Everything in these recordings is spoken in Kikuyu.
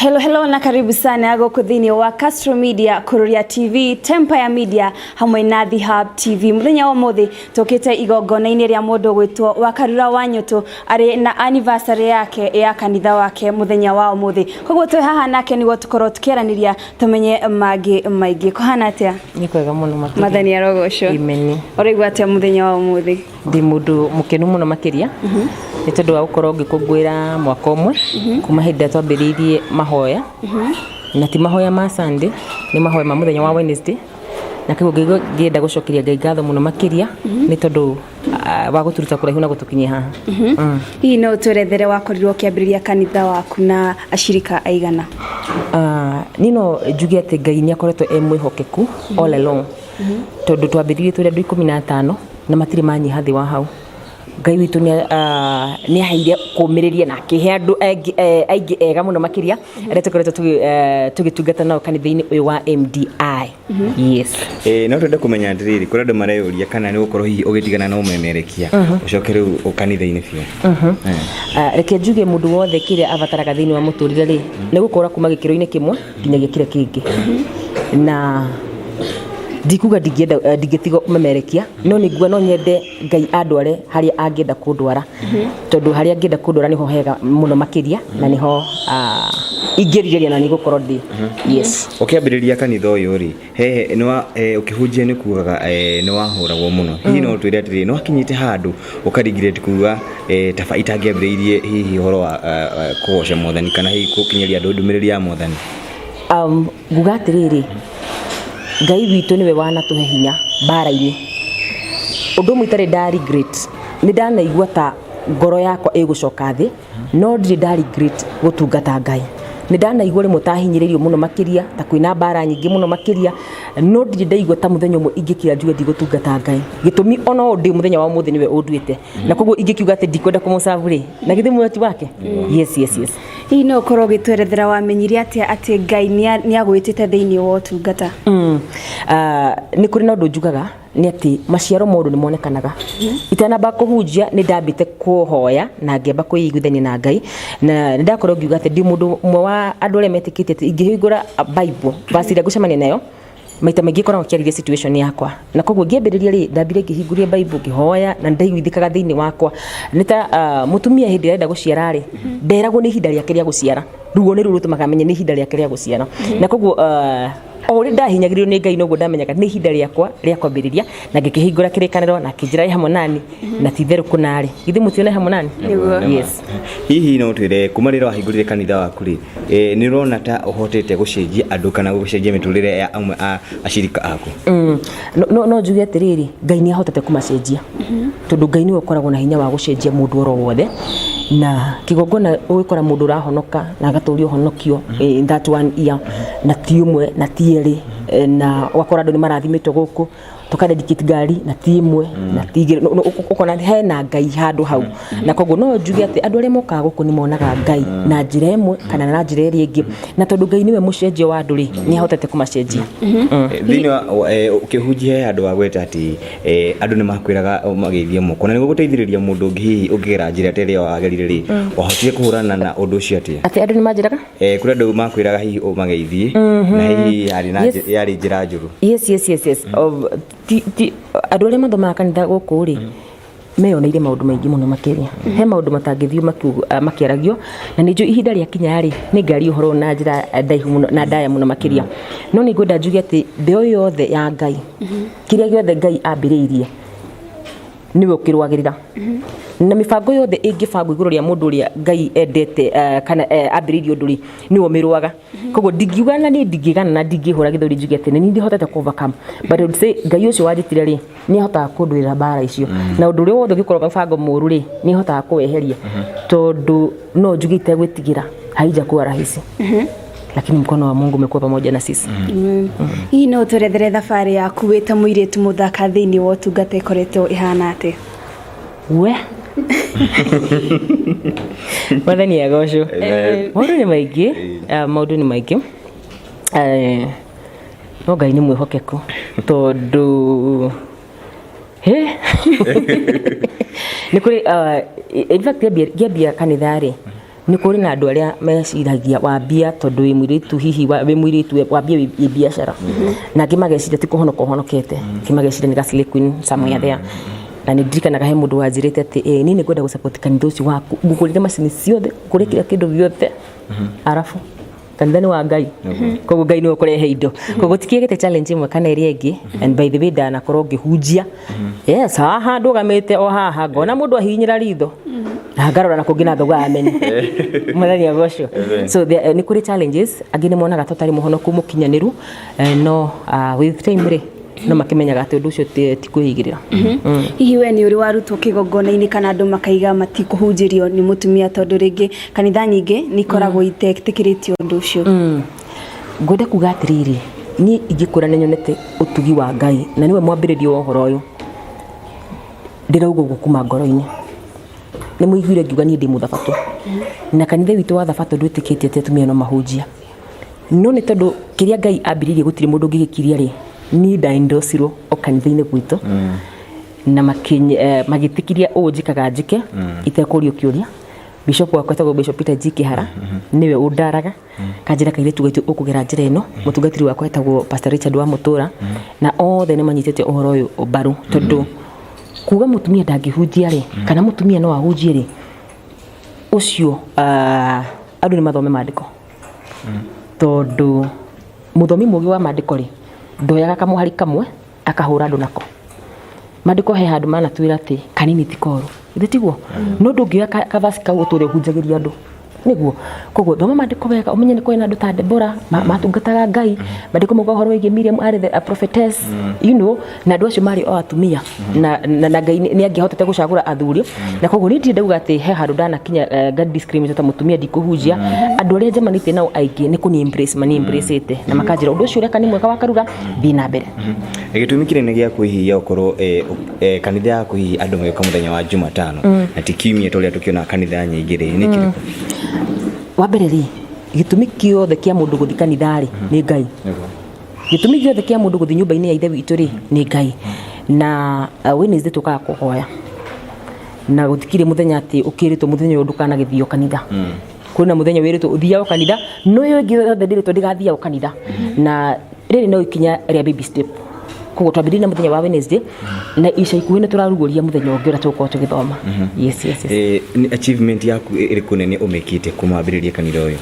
Hello, hello na karibu sana gũkũ thĩinĩ wa Castro Media, Kururia TV, Tempire Media hamwe na The Hub TV. Mũthenya wa ũmũthĩ tũkĩte igongona-inĩ rĩa mũndũ gwĩtwo Wakarura wa Nyũtũ arĩ na anniversary yake ya kanitha wake mũthenya wa ũmũthĩ. Koguo twĩ haha nake nĩguo tũkorwo tũkĩaranĩria tũmenye mangĩ maingĩ. Kũhana atĩa? Nĩ kwega mũno makĩria. Mathani arogocwo. Amen. Ũraigua atĩa mũthenya wa ũmũthĩ? Ndĩ mũndũ mũkenu mũno makĩria nĩ tondũ wa gũkorwo ngĩkũngũĩra mwaka ũmwe kuma hĩndĩ ĩrĩa twambĩrĩirie mahoya, na ti mahoya ma Sunday, nĩ mahoya ma mũthenya wa Wednesday, na kĩguo ngĩigua ngĩenda gũcokeria Ngai ngatho mũno makĩria nĩ tondũ wa gũtũruta kũraihu na gũtũkinyia haha. Hihi no ũtwerethere wakorirwo ũkĩambĩrĩria kanitha waku na acirika aigana? Niĩ no njuge atĩ Ngai nĩ akoretwo e mwĩhokeku all along, tondũ twambĩrĩirie tũrĩ andũ 15 na matirĩ manyiha thĩ wa hau. Ngai witũ nĩ aheire kũmĩrĩria na akĩhe andũ aingĩ ega mũno makĩria arĩa tũkoretwo tũgĩtungata nao kanitha-inĩ ũyũ wa MDI. Yes. No twende kũmenya atĩrĩrĩ, kũrĩ andũ mareyũria kana nĩ gũkorwo hihi ũgĩtigana na ũmemerekia ũcoke rĩu kanitha-inĩ biũ. Reke njuge mũndũ wothe kĩrĩa abataraga thĩinĩ wa mũtũrĩre rĩ, nĩ gũkũra kuma gĩkĩro-inĩ kĩmwe nginyagia kĩrĩa kĩngĩ. Na ndikuga ndingĩenda, ndingĩtiga ũmemerekia, no nĩ nguga no nyende Ngai andware harĩa angĩenda kũndwara, tondũ harĩa angĩenda kũndwara nĩho hega mũno makĩria, na nĩho ingĩrirĩria na nĩgũkorwo ndĩ. Yes. Ũkĩambĩrĩria kanitha ũyũ rĩ, he nĩ ũkĩhunjia nĩ kugaga nĩ wahũragwo mũno. Hihi no ũtwĩre atĩrĩrĩ, nĩ wakinyĩte handũ ũkaregret kuga taba itangĩambĩrĩirie hihi ũhoro wa kũgoca Mwathani kana hihi gũkinyĩria andũ ndũmĩrĩri ya Mwathani? Nguga atĩrĩrĩ, Ngai witũ nĩwe wanatũhe hinya mbara-inĩ. Ũndũ ũmwe itarĩ nda regret, nĩ ndanaigua ta ngoro yakwa ĩgũcoka thĩ, no ndirĩ nda regret gũtungata Ngai. Nĩ ndanaigua rĩmwe ta hinyĩrĩirio mũno makĩria, ta kwĩna mbara nyingĩ mũno makĩria, no ndirĩ ndaigua ta mũthenya ũmwe ingĩkira njuge ndigũtungata Ngai. Gĩtũmi ona ũũ ndĩ mũthenya wa ũmũthĩ nĩwe ũnduĩte. Na koguo ingĩkiuga atĩ ndikwenda kũmũcabu rĩ, na githĩ muoyo ti wake? Yes. Hihi no ũkorwo ũgĩtwerethera wamenyire atĩa atĩ Ngai nĩ agwĩtĩte thĩinĩ wa ũtungata? Nĩ kũrĩ na ũndũ njugaga nĩ atĩ maciaro ma ũndũ nĩ monekanaga. Itanamba kũhunjia nĩ ndambĩte kũhoya na ngĩamba kwĩiguithania na Ngai, na nĩ ndakorwo ngiuga atĩ ndĩ mũndũ ũmwe wa andũ arĩa metĩkĩtie atĩ ingĩhingũra Bible verse ĩrĩa ngũcemania nayo maita maingĩ ĩkoragwo ĩkĩarĩria situation yakwa, na koguo ngĩambĩrĩria rĩ, ndambire ngĩhingũria Bible ngĩhoya na nĩndaiguithĩkaga thĩinĩ wakwa. Nĩ ta mũtumia hĩndĩ ĩrĩa arenda gũciara rĩ, nderagwo nĩ ihinda rĩake rĩa gũciara, ruo nĩruo rũtũmaga amenye nĩ ihinda rĩake rĩa gũciara. Na koguo o ũrĩa ndahinyagĩrĩrio nĩ Ngai noguo ndamenyaga nĩ ihinda rĩakwa rĩa kwambĩrĩria, na ngĩkĩhingũra kĩrĩkanĩro na akĩnjĩra ĩ hamwe nani, na ti itherũ kũna rĩ, githĩ mũtiona ĩ hamwe nani? Nĩguo. Yes. Hihi no ũtwĩre kuma rĩrĩa wahingũrire kanitha waku rĩ, nĩ ũrona ta ũhotete gũcenjia andũ kana gũcenjia mĩtũrĩre ya amwe a acirika aku? No njuge atĩrĩrĩ, Ngai nĩ ahotete kũmacenjia, tondũ Ngai nĩwe ũkoragwo na hinya wa gũcenjia mũndũ oro wothe, na kĩgongona ũgĩkora mũndũ ũrahonoka na agatũria ũhonokio in that one year, na ti ũmwe na ti erĩ, na ũgakora andũ nĩ marathimĩtwo gũkũ, tũka dedicate ngari na ti ĩmwe na ti igĩrĩ. Ũkona hena Ngai handũ hau, na koguo no njuge atĩ andũ arĩa mokaga gũkũ nĩ monaga Ngai na njĩra ĩmwe kana na njĩra ĩrĩa ĩngĩ, na tondũ Ngai nĩwe mũcenjia wa andũ rĩ, nĩ ahotete kũmacenjia. Thĩinĩ wa ũkĩhunjia he handũ wagweta atĩ andũ nĩ makwĩraga mageithie moko, na nĩguo gũteithĩrĩria mũndũ ũngĩ hihi ũngĩgera njĩra ta ĩrĩa wagerire rĩ, wahotire kũhũrana na ũndũ ũcio atĩa? Atĩ andũ nĩ manjĩraga? Kũrĩ andũ makwĩraga hihi ũmageithie na hihi yarĩ na yarĩ njĩra njũru. Yes. Ti andũ arĩa mathomaga kanitha gũkũ rĩ, meyoneire maũndũ maingĩ mũno makĩria. He maũndũ matangĩthiĩ makĩaragio, na nĩ njũĩ ihinda rĩakinya rĩ, nĩ ngaria ũhoro ũyũ na njĩra ndaihu mũno na ndaya mũno makĩria. No nĩ ngwenda njuge atĩ mbeũ yothe ya Ngai, kĩrĩa gĩothe Ngai ambĩrĩirie, nĩwe ũkĩrũagĩrĩra. Na mĩbango yothe ĩngĩbangwo igũrũ rĩa mũndũ ũrĩa Ngai endete, kana ambĩrĩirie ũndũ rĩ, nĩwe ũmĩrũaga. Koguo ndingiuga na niĩ ndingĩgana na ndingĩhũra gĩthũri njuge atĩ nĩ niĩ ndihotete kũ overcome, but I would say Ngai ũcio wanjĩtire rĩ, nĩ ahotaga kũndũĩrĩra mbara icio, na ũndũ ũrĩa wothe ũngĩkorwo mũbango mũru rĩ, nĩ ahotaga kũweheria, tondũ no njuge itegwĩtigĩra, haijakuwa rahisi, lakini mkono wa Mungu umekuwa pamoja na sisi. Hihi no ũtwerethere thabarĩ yaku wĩ ta mũirĩtu mũthaka thĩinĩ wa ũtungata ĩkoretwo ĩhana atĩa? We Mwathani agocwo. Maũndũ nĩ maingĩ, maũndũ nĩ maingĩ. No Ngai nĩ mwĩhokeku, tondũ he nĩ kũrĩ, in fact ngĩambia kanitha rĩ, Nĩ kũrĩ na andũ arĩa meciragia wambia tondũ wĩ mũirĩtu, hihi wĩ mũirĩtu wambia wĩ biacara, na angĩ mageciria ti kũhonoka ũhonokete, angĩ mageciria nĩ ga slay queen somewhere there. Na nĩ ndirikanaga he mũndũ wanjĩrĩte atĩ niĩ nĩ ngwenda gũ-support kanitha ũcio waku, ngũkũrĩre macini ciothe, ngũkũrĩre kĩrĩa kĩndũ gĩothe, arabu kanitha nĩ wa Ngai, koguo Ngai nĩwe ũkũrehe indo. Koguo tikĩgĩte challenge ĩmwe kana ĩrĩa ĩngĩ. And by the way, ndanakorwo ngĩhunjia, yes, haha ndũgamĩte o haha ngona mũndũ ahihinyĩra ritho na ngarora na kũngĩ na ngauga amen, Mwathani agocwo. So nĩ kũrĩ challenges, angĩ nĩ monaga tũtarĩ mũhonoku mũkinyanĩru, no with time rĩ, no makĩmenyaga atĩ ũndũ ũcio ti kwĩigĩrĩra. Hihi we nĩ ũrĩ warutwo kĩgongona-inĩ kana andũ makaiga matikũhunjĩrio nĩ mũtumia, tondũ rĩngĩ kanitha nyingĩ nĩ ikoragwo itetĩkĩrĩtie ũndũ ũcio? Ngwenda kuga atĩrĩrĩ, niĩ ingĩkwĩra nĩ nyonete ũtugi wa Ngai na nĩwe mwambĩrĩrio wa ũhoro ũyũ, ndĩrauga ũguo kuma ngoro-inĩ. Nĩ mũiguire ngiuga niĩ ndĩ mũthabatũ, na kanitha witũ wa thabatũ ndwĩtĩkĩtie atĩ atumia no mahunjia, no nĩ tondũ kĩrĩa Ngai ambĩrĩirie gũtirĩ mũndũ ũngĩgĩkiria rĩ, niĩ ndaendocirwo o kanitha-inĩ gwitũ na magĩtĩkiria ũũ njĩkaga njĩke itekũrio kĩũria. Bishop wakwa etagwo Bishop Peter G Kĩhara, nĩwe ũndaraga kanjĩra kairĩtu gaitũ ũkũgera njĩra ĩno. Mũtungatĩri wakwa etagwo Pastor Richard wa Mũtũra, na othe nĩ manyitĩte ũhoro ũyũ mbaru, tondũ kuga mũtumia ndangĩhunjia rĩ, kana mũtumia no ahunjie rĩ, ũcio andũ nĩ mathome maandĩko, tondũ mũthomi mũgĩ wa maandĩko rĩ, ndoyaga kamũhari kamwe akahũra andũ nako. Maandĩko he handũ manatwĩra atĩ kanini ti koru, ithe tiguo? No ndũngĩoya kavasi kau ũtũre ũhunjagĩria andũ nĩguo. Koguo thoma maandĩko wega ũmenye nĩ kũrĩ na andũ ta Deborah matungataga Ngai. Maandĩko mauga ũhoro wĩgiĩ Miriam arĩ the a prophetess, na andũ acio marĩ o atumia, na Ngai nĩ angĩahotete gũcagũra athuri. Na koguo niĩ ndirĩ ndauga atĩ he handũ ndanakinya nga discriminate ta mũtumia ndikũhunjia. Andũ arĩa njemanĩtie nao aingĩ nĩ kũni embrace mani embrace na makanjĩra ũndũ ũcio ũreka nĩ mwega wa Karura, thiĩ na mbere. Gĩtũmi kĩnene gĩa kwĩhia ũkorwo kanitha yaku hihi andũ magĩũka mũthenya wa Jumatano na ti kiumia ta ũrĩa tũkĩonaga kanitha nyingĩ rĩ, nĩ kĩrĩkũ? Wa mbere rĩ, gĩtũmi kĩothe kĩa mũndũ gũthiĩ kanitha rĩ, nĩ Ngai. Gĩtũmi gĩothe kĩa mũndũ gũthiĩ nyũmba-inĩ ya ithe witũ rĩ, nĩ Ngai. Na Wednesday tũkaga kũhoya, na gũtikirĩ mũthenya atĩ ũkĩrĩtwo mũthenya ũyũ ndũkanagĩthio kanitha. Kwĩna mũthenya wĩrĩtwo ũthiago kanitha, no ĩyo ĩngĩ yothe ndĩrĩtwo ndĩgathiago kanitha. Na rĩrĩ no ikinya rĩa baby step, koguo twambĩrĩrie na mũthenya wa Wednesday, na ica ikuhĩ nĩ tũrarugũria mũthenya ũngĩ ũrĩa tũgũkorwo tũgĩthoma. Yes. Nĩ achievement yaku ĩrĩkũ nene ũmĩkĩte kuma wambĩrĩrie kanitha ũyũ?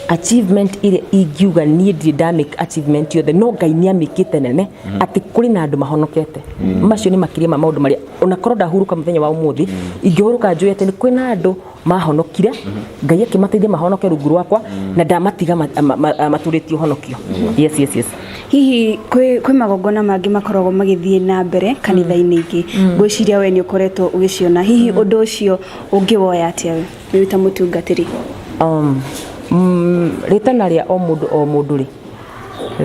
Achievement ĩrĩa ingiuga niĩ ndirĩ ndamake achievement yothe, no Ngai nĩ amĩkĩte nene atĩ kũrĩ na andũ mahonokete. Macio nĩ makĩria ma maũndũ marĩa onakorwo ndahurũka mũthenya wa ũmũthĩ ingĩhurũka njũĩ atĩ nĩ kwĩna andũ mahonokire, Ngai akĩmateithia mahonoke rungu rwakwa na ndamatiga matũrĩtie ũhonokio. Yes. Hihi kwĩ magongona mangĩ makoragwo magĩthiĩ na mbere kanitha-inĩ ingĩ, ngwĩciria we nĩ ũkoretwo ũgĩciona. Hihi ũndũ ũcio ũngĩwoya atĩa we wĩ ta mũtungatĩri? Rĩtana rĩa o mũndũ o mũndũ rĩ,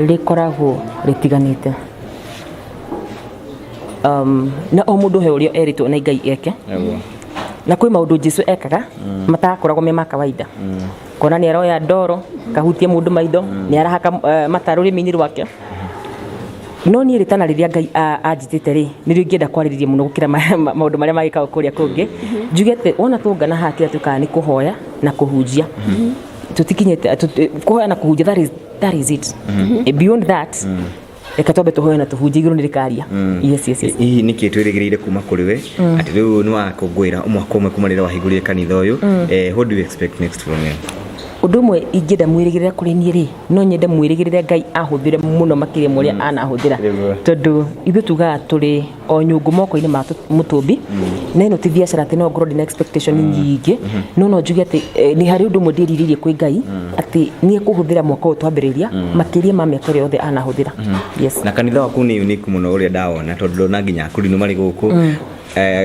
rĩkoragwo rĩtiganĩte, na o mũndũ he ũrĩa erĩtwo nĩ Ngai eke. Na kwĩ maũndũ Jesu ekaga matakoragwo me ma kawaida, kona nĩ aroya ndoro kahutie mũndũ maitho, nĩ arahaka mata rũrĩmĩ-inĩ rwake. No niĩ rĩtana rĩrĩa Ngai anjĩtĩte rĩ, nĩrĩo ingĩenda kwarĩrĩria mũno gũkĩra maũndũ marĩa magĩkagwo kũrĩa kũngĩ. Njuge atĩ wona tũngana haha, kĩrĩa twĩkaga nĩ kũhoya na kũhunjia. Tũtikinyĩte kũhoya na kũhunjia, that is it. Beyond that, reke twambe tũhoe na tũhunjie, igũrũ nĩ rĩkaria. Yes. Hihi nĩkĩ twĩrĩgĩrĩire kuma kũrĩ we, atĩ rĩu nĩ wakũngũĩra mwaka ũmwe kuma rĩrĩa wahingũrire kanitha ũyũ? What do you expect next from you? Ũndũ ũmwe ingĩenda mwĩrĩgĩrĩre kũrĩ niĩ rĩ, no nyende mwĩrĩgĩrĩre Ngai ahũthĩre mũno makĩria ma ũrĩa anahũthĩra, tondũ ithuĩ tugaga tũrĩ o nyũngũ moko-inĩ ma mũtũmbi, na ĩno ti biacara atĩ no ngorwo ndĩna expectation nyingĩ. No njuge atĩ nĩ harĩ ũndũ ũmwe ndĩrirĩirie kwĩ Ngai, atĩ nĩ ekũhũthĩra mwaka ũyũ twambĩrĩria makĩria ma mĩaka ĩrĩa yothe anahũthĩra. Yes. Na kanitha waku nĩ unique mũno ũrĩa ndawona, tondũ ndona nginya akũrinũ marĩ gũkũ.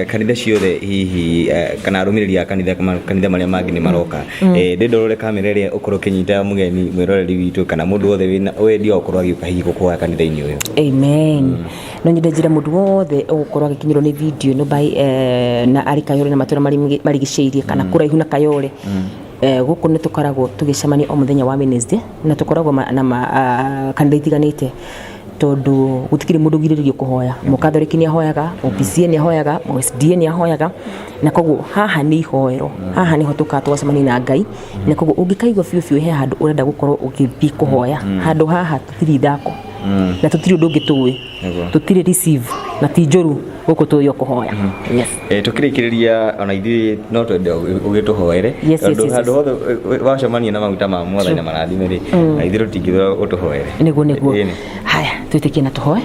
Kanitha ciothe hihi, kana arũmĩrĩri a kanitha, kanitha marĩa mangĩ nĩ maroka. Ndĩndorore kamera ĩrĩa ũkorwo ũkĩnyita mũgeni mwĩroreri witũ kana mũndũ wothe wĩna wendi wa gũkorwo agĩũka hihi gũkũhoya kanitha-inĩ ũyũ. Amen. No nyende njĩre mũndũ wothe ũgũkorwo agĩkinyĩrwo nĩ video ĩno by na arĩ Kayole na matũra marigicĩirie kana kũraihu na Kayole, gũkũ nĩ tũkoragwo tũgĩcemania o mũthenya wa Wednesday, na tũkoragwo na kanitha itiganĩte. Tondũ gũtikĩrĩ mũndũ ũgirĩrĩirio kũhoya. Mũkatholiki nĩ ahoyaga, mũPCA nĩ ahoyaga, mũSDA nĩ ahoyaga, na koguo haha nĩ ihoero, haha nĩho tũkaga tũgacemania na Ngai. Na koguo ũngĩkaigua biũ biũ he handũ ũrenda gũkorwo ũgĩthiĩ kũhoya, handũ haha tũtirĩ ithako na tũtirĩ ũndũ ũngĩ tũĩ. Tũtirĩ receive na ti njũru, gũkũ tũĩ o kũhoya. Yes. Tũkĩrĩkĩrĩria, ona ithuĩ no twende ũgĩtũhoere, tondũ handũ hothe wacemania na maguta ma Mwathani na marathime rĩ, na ithuĩ tũtingĩthũra ũtũhoere. Nĩguo. Haya, twĩtĩkie na tũhoe.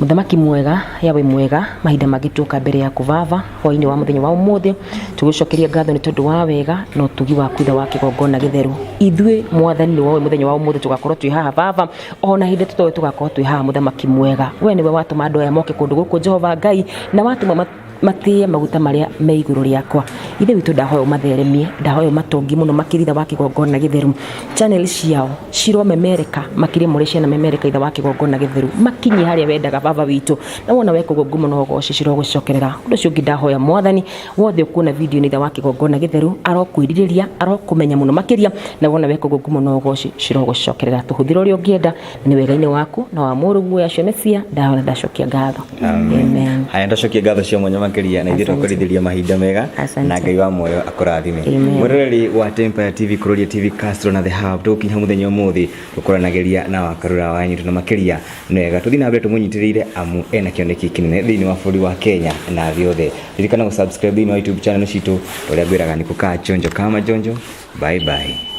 Mũthamaki mwega, Yawe mwega, mahinda mangĩ tuoka mbere yaku Baba hwainĩ wa mũthenya wa ũmũthĩ, tũgũcokeria ngatho nĩ tondũ wa wega na ũtugi waku, Ithe wa kĩgongona gĩtheru. Ithuĩ Mwathani nĩ woĩ mũthenya wa ũmũthĩ tũgakorwo twĩ haha Baba, ona hĩndĩ tũtoĩ tũgakorwo twĩ haha. Mũthamaki mwega, we nĩwe watũma andũ aya moke kũndũ gũkũ, Jehova Ngai, na watũma matĩe maguta marĩa me igũrũ rĩakwa. Ithe witũ, ndahoya ũmatheremie, ndahoya ũmatongie mũno makĩria, Ithe wa kĩgongona gĩtheru. Channel ciao ciromemereka makĩria mũrĩa ciana memereka, Ithe wa kĩgongona gĩtheru, makinyie harĩa wendaga, Baba witũ. Na wona weka ũguo, ngumo no ũgoci cirogũcokerera. Ũndũ ũcio ũngĩ, ndahoya Mwathani wothe ũkuona video nĩ Ithe wa kĩgongona gĩtheru arokwĩrirĩria, arokũmenya mũno makĩria. Na wona weka ũguo, ngumo no ũgoci cirogũcokerera. Tũhũthĩre ũrĩa ũngĩenda, na nĩ wega-inĩ waku na wa mũrũguo Yahshua Mesia ndahoya na ndacokia ngatho. Amen. Haya, ndacokia ngatho cia mwanya makĩria, na ithuĩ twakũrithĩria mahinda mega. Asante. Na Ngai wa muoyo akũrathime. Amen. Mwĩroreri wa Tempire TV, Kuroria TV, Castro na The Hub, tũgũkinya mũthenya ũmũthĩ tũkũranagĩria na Wakarura wa Nyitũ, na makĩria nĩ wega tũthiĩ na mbere tũmũnyitĩrĩire, amu ena kĩoneki kĩnene thĩinĩ wa bũrũri wa Kenya na thĩ yothe. Ririkana gũ subscribe thĩinĩ wa YouTube channel citũ, ũrĩa ngwĩraga nĩ kũkaa chonjo kama jonjo. Bye bye.